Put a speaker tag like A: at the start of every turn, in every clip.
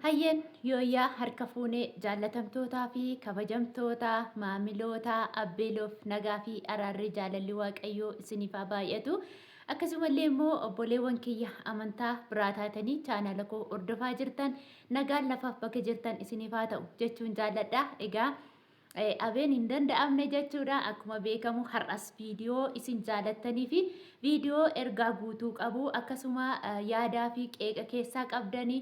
A: Hayyeen yooyyaa harka fuunee jaallatamtootaa fi kabajamtoota maamiloota abbeeloof nagaa fi araarri jaalalli waaqayyoo isiniif haa baay'atu. Akkasumallee immoo obboleewwan kiyya amantaa biraa taatanii chaanaala koo hordofaa jirtan nagaan lafaaf bakka jirtan isiniif haa ta'u jechuun jaalladha. Egaa Abeen hin danda'amne jechuudha. Akkuma beekamu har'as viidiyoo isin jaalattanii fi viidiyoo ergaa guutuu qabu akkasuma yaadaa fi qeeqa keessaa qabdanii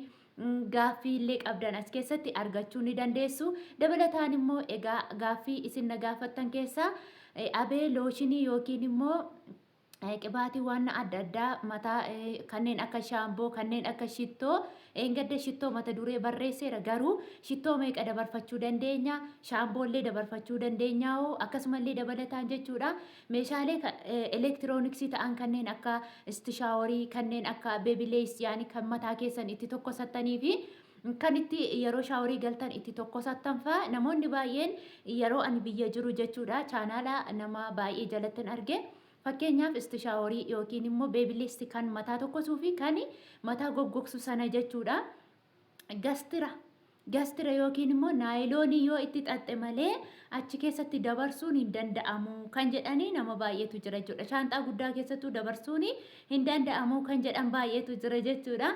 A: gaaffii illee qabdan as keessatti argachuu ni dandeessu. Dabalataan immoo egaa gaaffii isin na gaafattan keessaa abee looshinii yookiin immoo qibaatii waan adda addaa mataa kanneen akka shaamboo kanneen akka shittoo eengadda shittoo mata duree barreesseera garuu shittoo meeqa dabarfachuu dandeenya shaamboollee dabarfachuu dandeenya hoo akkasumallee dabalataan jechuudha meeshaalee elektirooniksii ta'an kanneen akka istishaaworii kanneen akka beebilees yaani kan mataa keessan itti tokkosattanii fi kan itti yeroo shaaworii galtan itti tokkosattan faa namoonni baay'een yeroo ani biyya jiru jechuudha chaanaala nama baay'ee jalattan arge. Fakkeenyaaf istishaaworii yookiin immoo beebilisti kan mataa tokkosuu fi kan mataa goggogsu sana jechuudha. Gastira gastira yookiin immoo naayiloonii yoo itti xaxxe malee achi keessatti dabarsuun hin danda'amu kan jedhanii nama baay'eetu jira jechuudha. Shaanxaa guddaa keessattuu dabarsuun hin danda'amu kan jedhan baay'eetu jira jechuudha.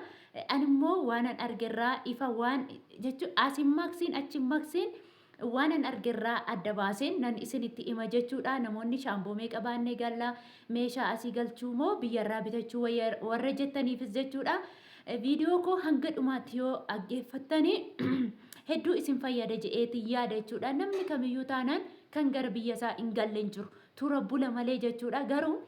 A: Ani immoo waanan argerraa ifa waan jechuun asin maksiin achi maksiin waanan argerraa adda baaseen nan isinitti hima jechuudha. Namoonni shaamboo meeqa baannee galla meeshaa asii galchuu moo biyyarraa bitachuu wayya warra jettaniifis jechuudha. Viidiyoo koo hanga dhumaatti yoo dhaggeeffattanii hedduu isin fayyada jedheetiin yaada jechuudha. Namni kamiyyuu taanaan kan gara biyya isaa hin galle hin jiru. Tura bula malee jechuudha. Garuu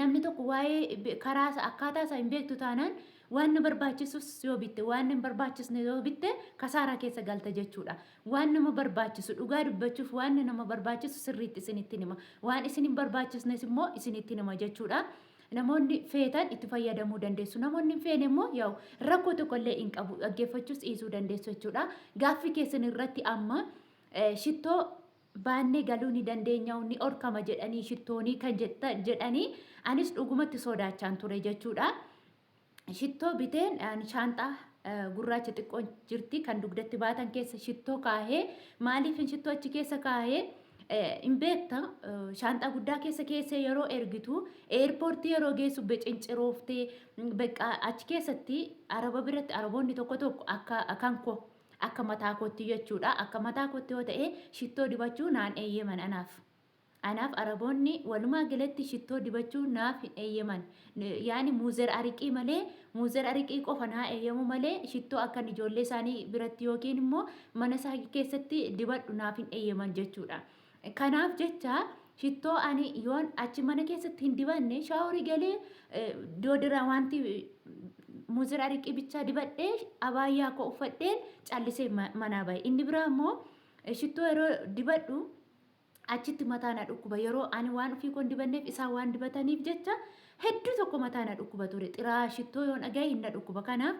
A: namni tokko waa'ee karaa isaa akkaataa isaa hin beektu taanaan waan nu barbaachisus yoo bitte waan hin barbaachisne yoo bitte kasaaraa keessa galta jechuudha. Waan nama barbaachisu dhugaa dubbachuuf waan nama barbaachisu sirriitti isinitti hima. Waan isin hin barbaachisnes immoo isinitti hima jechuudha. Namoonni feetan itti fayyadamuu dandeessu. Namoonni hin feene immoo yaa'u rakkoo tokko illee hin qabu dhaggeeffachuus dhiisuu dandeessu jechuudha. Gaaffii keessan irratti amma shittoo baannee galuu ni dandeenya ni orkama jedhanii shittoonii kan jedhanii anis dhugumatti sodaachaan ture jechuudha. Shittoo biteen shaanxaa gurraacha xiqqoon jirti kan dugdatti baatan keessa shittoo kaahee maaliif shittoo achi keessa kaahee hin beekta shaanxaa guddaa keessa keessee yeroo ergitu eerpoortii yeroo geessu becincirooftee beqqa achi keessatti araba biratti araboonni tokko tokko akka kan koo Akka mataa kootti jechuudha. Akka mataa kootti yoo ta'e shittoo dibachuu naan eeyyeman anaaf. Anaaf Araboonni walumaa galatti shittoo dibachuu naaf hin eeyyeman. Yaani muuzer ariqii malee muuzer ariqii qofa naa eeyyamu malee shittoo akkan ijoollee isaanii biratti yookiin immoo mana isaa keessatti dibadhu naaf hin eeyyeman jechuudha. Kanaaf jecha shittoo ani yoon achi mana keessatti hin dibanne shaaworii galee doodira wanti muuzira ariqii bichaa dibadhee abaayyaa koo uffadheen callisee manaa bahe. Inni biraa immoo shittoo yeroo dibadhu achitti mataa na dhukkuba. Yeroo ani waan ofii koo hin dibanneef isaan waan dibataniif jecha hedduu tokko mataa na dhukkuba ture. Xiraa shittoo yoon dhagaye hin na dhukkuba. Kanaaf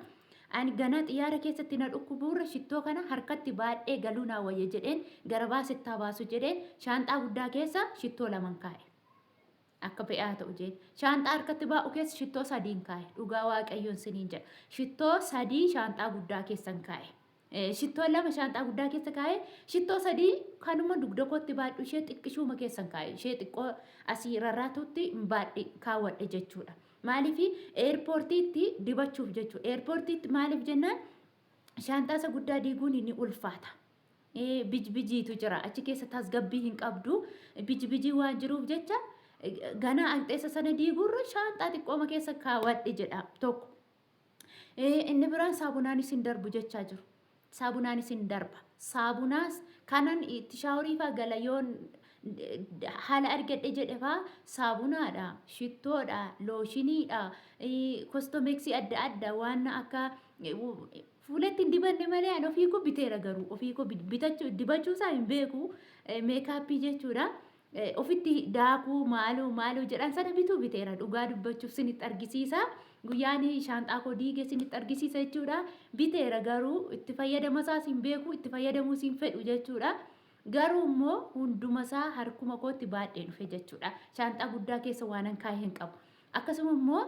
A: Ani ganaa xiyyaara keessatti na dhukkubuurra shittoo kana harkatti baadhee galuu naa wayya jedheen gara baasittaa baasu jedheen shaanxaa guddaa keessa shittoo laman kaa'e. Akka fe'aa ta'u jeen. Shaanxaa harkatti baa'u keessa shittoo sadiin kaa'e. Dhugaa waaqayyoon siniin jedha. Shittoo sadii shaanxaa guddaa keessan kaa'e. Shittoo lama shaanxaa guddaa keessa kaa'e. Shittoo sadii kanuma dugda kootti baadhu ishee xiqqishuuma keessan kaa'e. Ishee xiqqoo asii rarraatutti baadhi kaawwadhe jechuudha. Maaliif eerpoortiitti dibachuuf jechuudha. Eerpoortiitti maaliif jennaan shaanxaa isa guddaa diiguun ni ulfaata. Bijbijiitu jira. Achi keessa tasgabbii hin qabdu. Bijbijii waan jiruuf jecha ganaa aqxeessa sana diiguurra shaanxaa xiqqooma keessa kaawwadhe jedha tokko. Inni biraan saabunaanis hin darbu jechaa jiru. Saabunaanis hin darba. Saabunaas kanan itti shaaworii faa gala yoon haala argadhe jedhe faa saabunaadha, shittoodha, looshiniidha, kostomeeksii adda adda waan akka fuulatti hin dibanne malee ani ofii koo biteera garuu ofii koo bitachuu dibachuu isaa hin beeku meekaappii jechuudha. Ofitti daakuu maaloo maaloo jedhan sana bituu biteera dhugaa dubbachuuf sinitti argisiisa. Guyyaan shaanxaa koo diige sinitti argisiisa jechuudha. Biteera garuu itti fayyadama isaas hin beeku itti fayyadamuus hin fedhu jechuudha. Garuu immoo hunduma isaa harkuma kootti baadhee dhufe jechuudha. Shaanxaa guddaa keessa waanan kaa'e hin qabu. Akkasuma immoo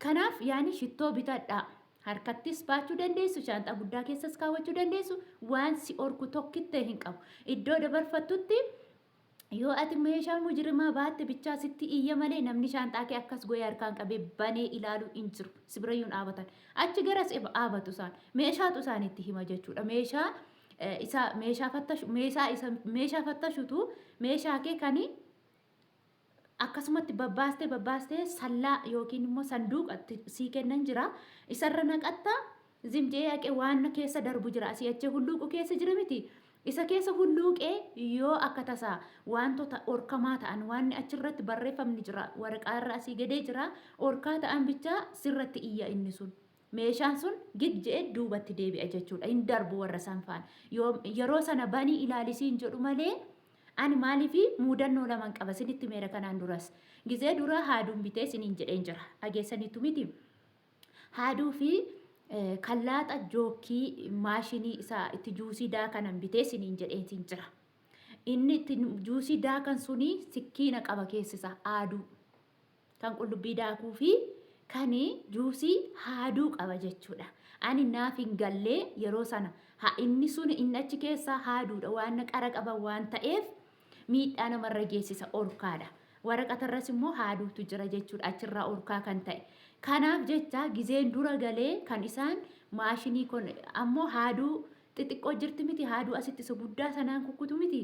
A: kanaaf yaani shittoo bitadhaa. Harkattis baachuu dandeessu, shaanxaa guddaa keessas kaawwachuu dandeessu, waan si orku tokkittee hin qabu. Iddoo dabarfattutti yoo ati meeshaa mujrimaa baatte bichaa sitti iyya malee namni shaanxaa kee akkas go'ee harkaan qabee banee ilaaluu hin jiru. Si birayyuu hin dhaabatan. Achi garas dhaabatu isaan. Meeshaatu isaanitti hima jechuudha. Meeshaa isa meeshaa fattashu meeshaa isa meeshaa fattashutu meeshaa kee kani akkasumatti babbaastee babbaastee sallaa yookiin immoo sanduuqa sii kennan jira. Isarra naqatta zimjee haqee waan keessa darbu jira. Asii achee hulluuqu keessa jira miti. Isa keessa hulluuqee yoo akka tasaa wantoota orkamaa ta'an waan achirratti barreeffamni jira. Waraqaa irra asii gadee jira. Orkaa ta'an bichaa sirratti iyya inni sun. Meeshaan sun gig je'ee duubatti deebi'a jechuudha. Hin darbu warra san faana. Yeroo sana banii ilaalisiin jedhu malee ani maaliifi muudannoo laman qaba isinitti meera kanaan duras. Gizee duraa haaduun bitee isiniin jedheen jira. Dhageessaniitu miti. Haaduu fi kallaaxa jookkii maashinii isaa itti juusii daakanan bitee isiniin jedheen jira. Inni itti juusii daakan suni sikkiina qaba keessisa haaduu. Kan qullubbii daakuu fi kan juusii haaduu qaba jechuudha. Ani naaf hin gallee yeroo sana ha inni sun inni achi keessaa haaduudha waan qara qaban waan ta'eef miidhaa namarra geessisa orkaadha. Waraqatarras immoo haaduutu jira jechuudha achirraa orkaa kan ta'e. Kanaaf jecha gizeen dura galee kan isaan maashinii kun ammoo haaduu xixiqqoo jirti miti haaduu asitti isa guddaa sanaan kukkutu miti.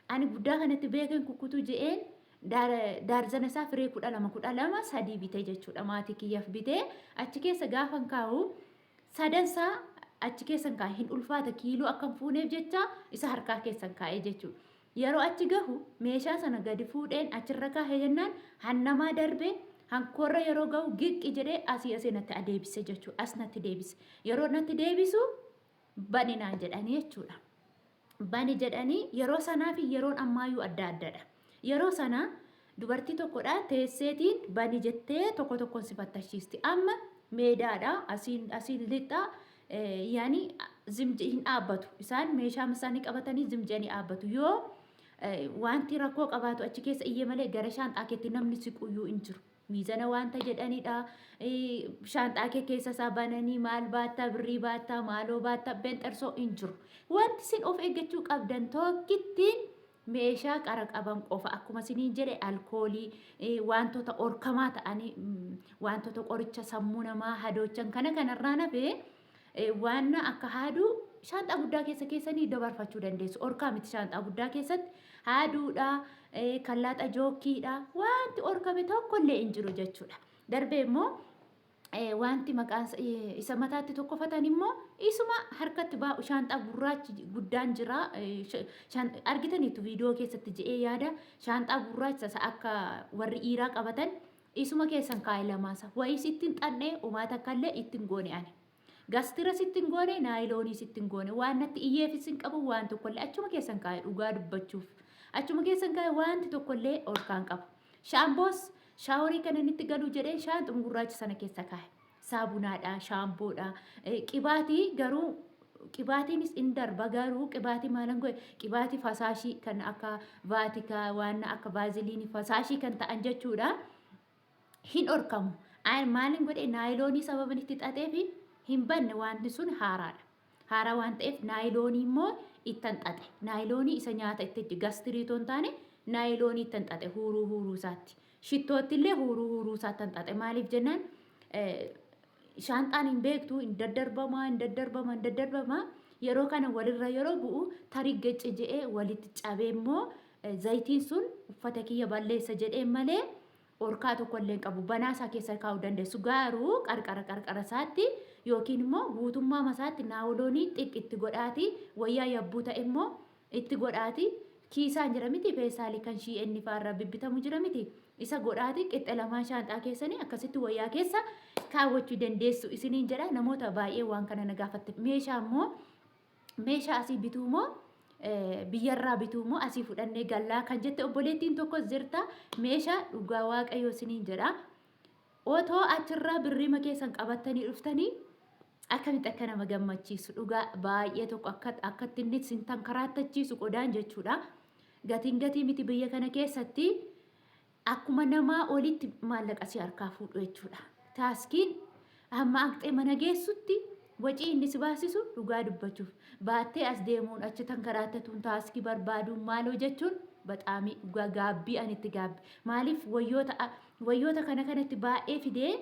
A: Ani guddaa kanatti beekeen kukkutu je'een daarzana isaa firee 12 12 sadii bite jechuudha maatii kiyyaaf bitee achi keessa gaafan kaa'u sadansaa achi keessan kaa'e hin ulfaata kiiloo akka hin fuuneef jecha isa harkaa keessan kaa'e jechuudha. Yeroo achi gahu meeshaa sana gadi fuudheen achirra kaa'e jennaan hannamaa darbe hankoorra yeroo gahu giqqi jedhee asii asii natti adeebise jechuudha. As natti deebise. Yeroo natti deebisu bani naan jedhanii jechuudha. Bani jedhanii yeroo sanaa fi yeroon ammaayyuu adda addadha. Yeroo sana dubartii tokkodha teesseetiin bani jettee tokko tokkoon si fattashiisti. Amma meedaadha asiin asiin lixxa yaani zimji hin dhaabbatu. Isaan meeshaa isaanii qabatanii zimjanii dhaabbatu. Yoo wanti rakkoo qabaatu achi keessa iyyee malee gara shaanxaa keetti namni siquyyuu hin jiru. Miizana wanta jedhanidha. Shaanxaa kee keessa isaa bananii maal baattaa, birrii baattaa, maaloo baattaa, benxersoo hin jiru. Wanti isin of eeggachuu qabdan tokkittiin meeshaa qara qaban qofa akkuma isiniin jedhe alkoolii wantoota orkamaa ta'anii wantoota qoricha sammuu namaa hadoochan kana kanarraa nafee waan akka haaduu shaanxaa guddaa keessa keessanii dabarfachuu dandeessu. Orkaa miti shaanxaa guddaa keessatti haaduudha, kallaaxa jookkiidha, wanti orkame tokkollee hin jiru jechuudha. Darbee immoo wanti maqaan isa mataatti tokkofatan immoo isuma harkatti baa'u shaanxaa gurraachi guddaan jira. Argitaniitu viidiyoo keessatti je'ee yaada shaanxaa gurraacha isa akka warri dhiiraa qabatan isuma keessan kaa'e lamaansa. Wayii sitti hin xannee umaa takkallee itti hin goone ani. Gastira sitti hin goone naayiloonii sitti hin goone waan natti iyyeefis hin qabu waan tokkollee achuma keessan kaa'e dhugaa dubbachuuf. Achuma keessan kaa'e wanti tokkollee olkaan qabu. Shaamboos shaaworii kana inni galu jedhee shaanxuma gurraacha sana keessa kaa'e. Saabunaadha, shaamboodha, qibaatii garuu qibaatiinis in darba garuu qibaatii maalan godhe qibaatii fasaashii kan akka vaatikaa waan akka vaaziliinii fasaashii kan ta'an jechuudha. Hin dhorkamu. Maalin godhe naayiloonii sababni itti xaxeef hin banne wanti sun haaraadha. Haaraa waan ta'eef naayiloonii immoo ittan xaxe. Naayiloonii isa nyaata itti gastirii otoo hin taane naayiloonii ittan xaxe huuruu huuruu isaatti. Shittootti illee huuruu huuruu isaatti xaxe. Maaliif jennaan shaanxaan hin beektu hin daddarbama hin daddarbama hin daddarbama yeroo kana walirra yeroo bu'u tarii gecce je'ee walitti cabee immoo zayitiin sun uffata kiyya balleessa jedhee malee orkaa tokko illee hin qabu. Banaa isaa keessa kaa'uu dandeessu. Garuu qarqara qarqara isaatti yookiin immoo guutummaa masaatti naawoloonii xiqqi itti godhaati wayyaa yabbuu ta'e immoo itti godhaati kiisaan jira miti feestaalii kan shi'eenni faarraa bibbitamu jira miti isa godhaati qixxe lamaan shaanxaa keessanii akkasitti wayyaa keessa kaawwachuu dandeessu isiniin jedha. Namoota baay'ee waan kana na gaafatte meeshaa immoo meeshaa asii bituu moo biyyarraa bituu moo asii fudhannee gallaa kan jette obboleettiin tokko jirta. Meeshaa dhugaa waaqayyoo isiniin jedha. Otoo achirraa birriima keessan qabattanii dhuftanii akkamitti akka nama gammachiisu dhugaa baay'ee tokko akka akkatti inni isin tankaraattachiisu qodaan jechuudha. Gatiin gatii miti biyya kana keessatti akkuma namaa olitti maallaqa si harkaa fuudhu jechuudha. Taaskiin Hamma haqxee mana geessutti wacii inni si baasisu dhugaa dubbachuuf baattee as deemuun achi tankaraattatuun taaskii barbaaduun maaloo jechuun baxaamii dhugaa gaabbii ani itti gaabbi. Maaliif wayyoota wayyoota kana kanatti baay'ee fidee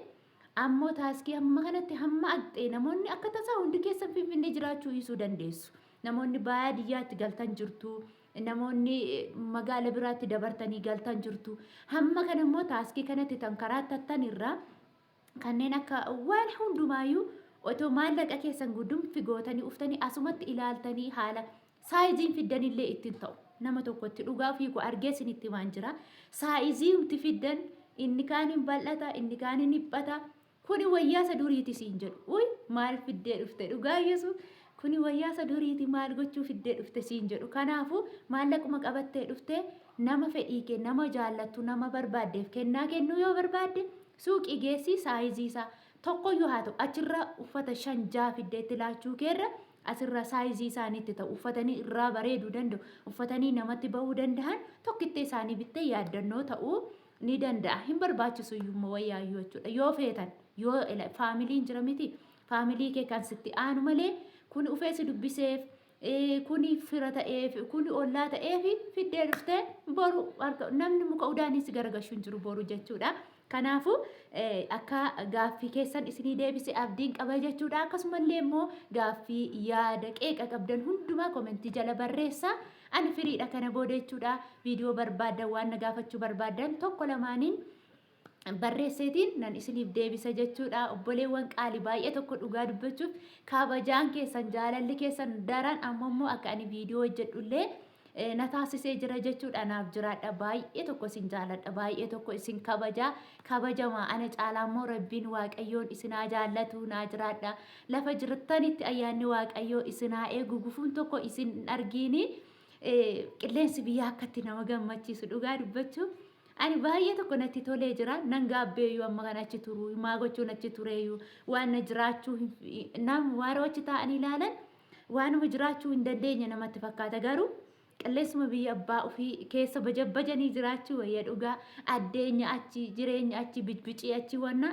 A: ammoo taaskii hamma kanatti hamma haqxee namoonni akka tasaa hundi keessan Finfinnee jiraachuu dhiisuu dandeessu. Namoonni baadiyyaatti galtan jirtu. Namoonni magaala biraatti dabartanii galtan jirtu. Hamma kana immoo taaskii kanatti tankaraattattan irraa kanneen akka waan hundumaayyuu otoo maallaqa keessan gudunfi gootanii uftanii asumatti ilaaltanii haala saayiziin fiddanillee ittiin ta'u nama tokkotti dhugaa ofii koo argee isinitti himaan jira. Saayizii nuti fiddan inni kaan hin bal'ata inni kaan hin dhiphata. Kuni wayyaasa duriiti siin jedhu. Uy maal fiddee dhufte dhugaa Yesuus kuni wayyaasa duriiti maal gochuu fiddee dhufte siin jedhu. Kanaafuu maallaquma qabattee dhufte nama fedhii kee nama jaallattu nama barbaaddeef kennaa kennuu yoo barbaadde suuqii geessii saayizii isaa tokkoyyuu haa ta'u achirra uffata shan ja'a fiddee itti laachuu keerra asirra saayizii isaaniitti ta'u uffatanii irraa bareeduu danda'u uffatanii namatti ba'uu danda'an tokkittee isaanii bittee yaaddannoo ta'uu ni danda'a. Hin barbaachisu iyyuu immoo wayyaayyuu jechuudha. Yoo feetan yoo faamiliin jira miti faamilii kee kan sitti aanu malee kun ufee si dubbiseef kuni fira ta'eef kuni ollaa ta'eef fiddee dhuftee boru harka namni muka udaanii si garagashu hin jiru boru jechuudha. Kanaafuu akka gaaffii keessan isinii deebise abdiin qaba jechuudha. Akkasumallee immoo gaaffii yaada qeeqa qabdan hundumaa komentii jala barreessaa. Ani firiidha kana booda jechuudha. Viidiyoo barbaaddan waan na gaafachuu barbaaddan tokko lamaaniin barreesseetiin nan isiniif deebisa jechuudha. Obboleewwan qaali baay'ee tokko dhugaa dubbachuuf kabajaan keessan jaalalli keessan daran amma immoo akka ani viidiyoo hojjedhullee na taasisee jira jechuudha. Naaf jiraadha. Baay'ee tokko isin jaaladha. Baay'ee tokko isin kabaja. Kabajamaa ana caalaa immoo Rabbiin Waaqayyoon isin haa jaallatu naa jiraadha. Lafa jirtanitti ayyaanni Waaqayyoo isin haa eegu. Gufuun tokko isin hin argiini. Qilleensi biyyaa akkatti nama gammachiisu dhugaa dubbachuuf ani baay'ee tokko natti tolee jira. Nan gaabbeeyyuu amma kan achi turu maa gochuun achi tureeyyuu waan na jiraachuu nam waaroo achi taa'anii ilaalan waanuma jiraachuu hin dandeenye namatti fakkaata garuu qilleensuma biyya abbaa ofii keessa bajabbajanii jiraachuu wayya dhugaa addeenya achi jireenya achi bijbicii achi wanna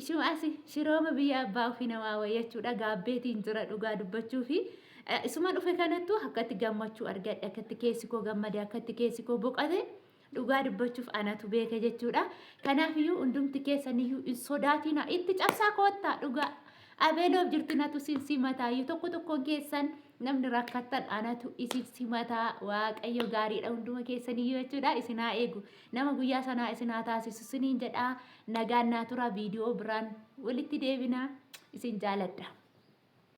A: ishuma asi shirooma biyya abbaa ofii namaa wayya jechuudha gaabbeetiin jira dhugaa dubbachuu fi isuma dhufe kanattu akkatti gammachuu argadhe akkatti keessi koo gammade akkatti keessi koo boqate dhugaa dubbachuuf anatu beeka jechuudha. Kanaafiyyuu hundumti keessaniyyuu hin sodaatina itti cabsaa koottaa dhugaa. Abeeloof jirti natu isin simataayyuu tokko tokkoon keessan namni rakkattan anatu isin simataa waaqayyo gaariidha hunduma keessaniyyuu jechuudha isin haa eegu nama guyyaa sanaa isin haa taasisu isiniin jedhaa nagaan naa turaa viidiyoo biraan walitti deebinaa isin jaaladha.